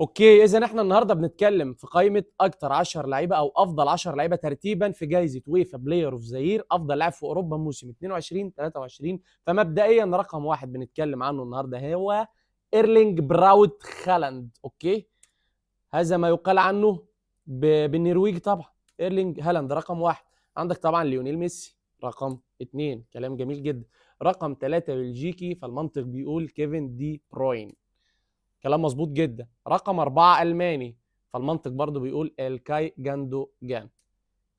okay، اذا احنا النهارده بنتكلم في قائمة اكتر 10 لعيبة او افضل 10 لعيبة ترتيبا في جائزة UEFA Player of the Year، افضل لاعب في اوروبا موسم 22 23. فمبدئيا رقم واحد بنتكلم عنه النهارده هو ايرلينج براوت هالاند. okay، هذا ما يقال عنه بالنرويج طبعا. ايرلينج هالاند رقم واحد. عندك طبعا ليونيل ميسي رقم 2، كلام جميل جدا. رقم 3 بلجيكي، فالمنطق بيقول كيفن دي بروين، كلام مظبوط جدا. رقم 4 ألماني، فالمنطق برضو بيقول الكاي جاندوجان،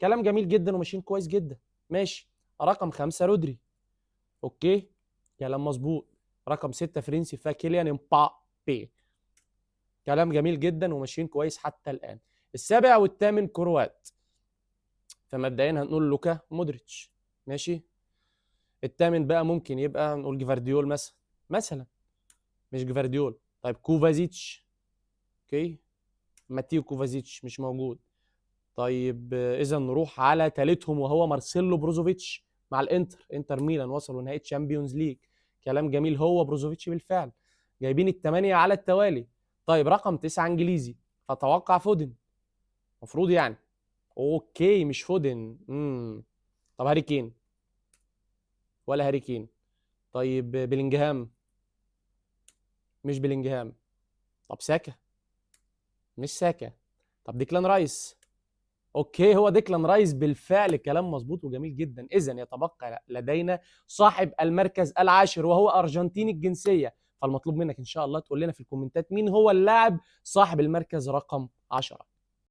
كلام جميل جدا وماشيين كويس جدا. ماشي. رقم 5 رودري، okay كلام مظبوط. رقم 6 فرنسي، فكيليان امبابي، كلام جميل جدا وماشيين كويس حتى الآن. السابع والثامن كروات، فمبدئيا هنقول لوكا مودريتش. ماشي. الثامن بقى ممكن يبقى نقول جفارديول مثلا، مش جفارديول. طيب كوفازيتش، okay ماتيو كوفازيتش مش موجود. طيب اذا نروح على ثالثهم وهو مارسيلو بروزوفيتش مع الانتر، انتر ميلان وصلوا نهائي Champions League، كلام جميل. هو بروزوفيتش بالفعل جايبين الثمانية على التوالي. طيب رقم 9 انجليزي، فتوقع فودن مفروض يعني. okay مش فودن. طب هاري كين ولا هاري كين؟ طيب بلينجهام، مش بلينجهام. طب ساكا، مش ساكا. طب ديكلان رايس، okay هو ديكلان رايس بالفعل، كلام مظبوط وجميل جدا. اذا يتبقى لدينا صاحب المركز العاشر وهو ارجنتيني الجنسية، فالمطلوب منك ان شاء الله تقول لنا في الكومنتات مين هو اللاعب صاحب المركز رقم 10.